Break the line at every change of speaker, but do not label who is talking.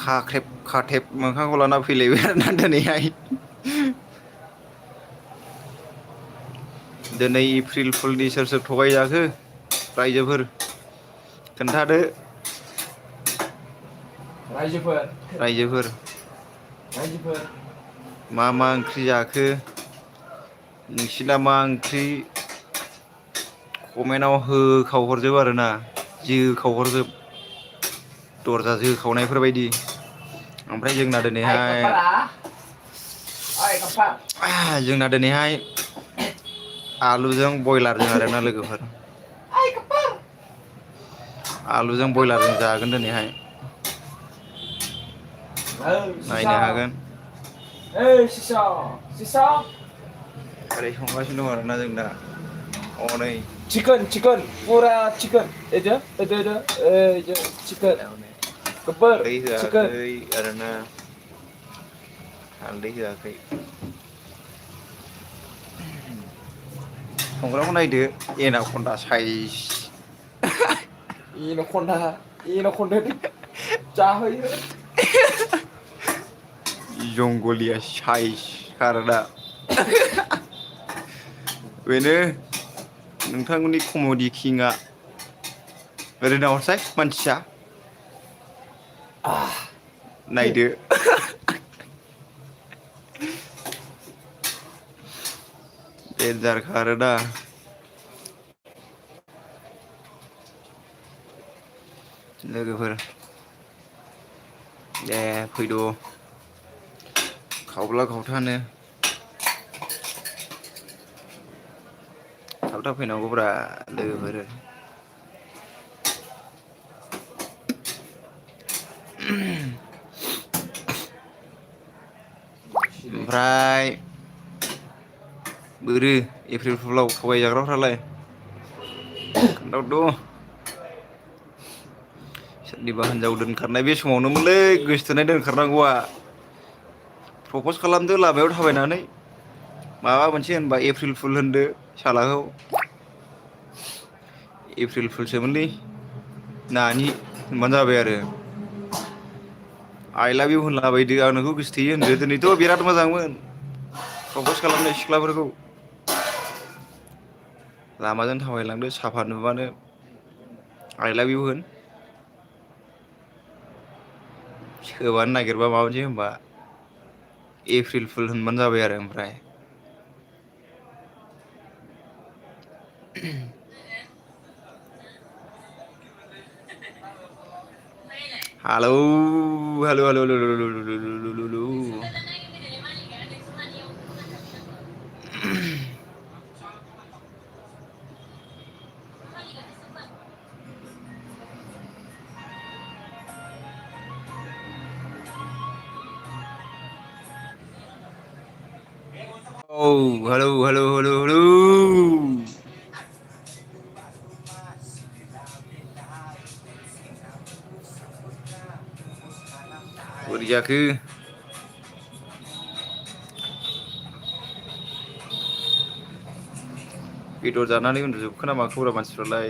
खाथेब मोखांखौ लाना फैलायबाय आरोना दिनैहाय दिनै एप्रिल फुलनि सोर सोर थगायजाखो रायजोफोर खोन्थादो रायजोफोर मा ओंख्रि जाखो नोंसिना मा ओंख्रि कमेन्टआव होखावहरजोब आरोना जोखावहरजोब दरजा जोखावनायफोरबायदि ओमफ्राय जोंना दिनैहाय आलुजों बयलारजों आरोना लोगोफोर आलुजों बयलारजों जागोन दिनैहाय नायनो हागोन ओरै संगासिनो दं आरोना जों दा हनै
चिकन पूरा चिकन चिकन गब्बर
हालदै
चिकन
होआखै आरोना हालदै होआखै संग्राखौ नायदो एनाकन्दा साइज
एनाकन्दा जाहोयो
जंगलिया साइज आरोना बेनो नोंथांमोननि कमेडि किंआ ओरै नाहरसाय मानसिया नायदो देनजारखा आरोना लोगोफोर दे फैद' खावब्ला खावथानो थाब थाब फैनांगौब्रा लोगोफोर ओमफ्राय बोरो एप्रिल फुलाव थगायजाग्राफ्रालाय खोन्थाहरद' सोरनिबा हिनजाव दोनखारनाय बे समावनोमोनलै गोसोथोनाय दोनखारनांगौआ प्रपस खालामदो लामायाव थाबायनानै माबा मोनसे होनबा एप्रिल फुल होनदो सालाखौ एप्रिल फुलसोमोनलै नानि होनबानो जाबाय आरो आइ लाभ इउ होनलाबायदो आं नोंखौ गोसोथोयो होनदो दिनैथ' बिराद मोजांमोन प्रपस खालामनाय सिख्लाफोरखौ लामाजों थाबायलांदो साफा नुबानो आइ लाभ इउ होन सोबानो नागिरबा माबा मोनसे होनबा एप्रिल फुल होनबानो जाबाय आरो ओमफ्राय हालौ औ हेलौ बोरै जाखो बेदर जानानै उन्दुजोबखो ना माखोब्रा मानसिफ्रालाय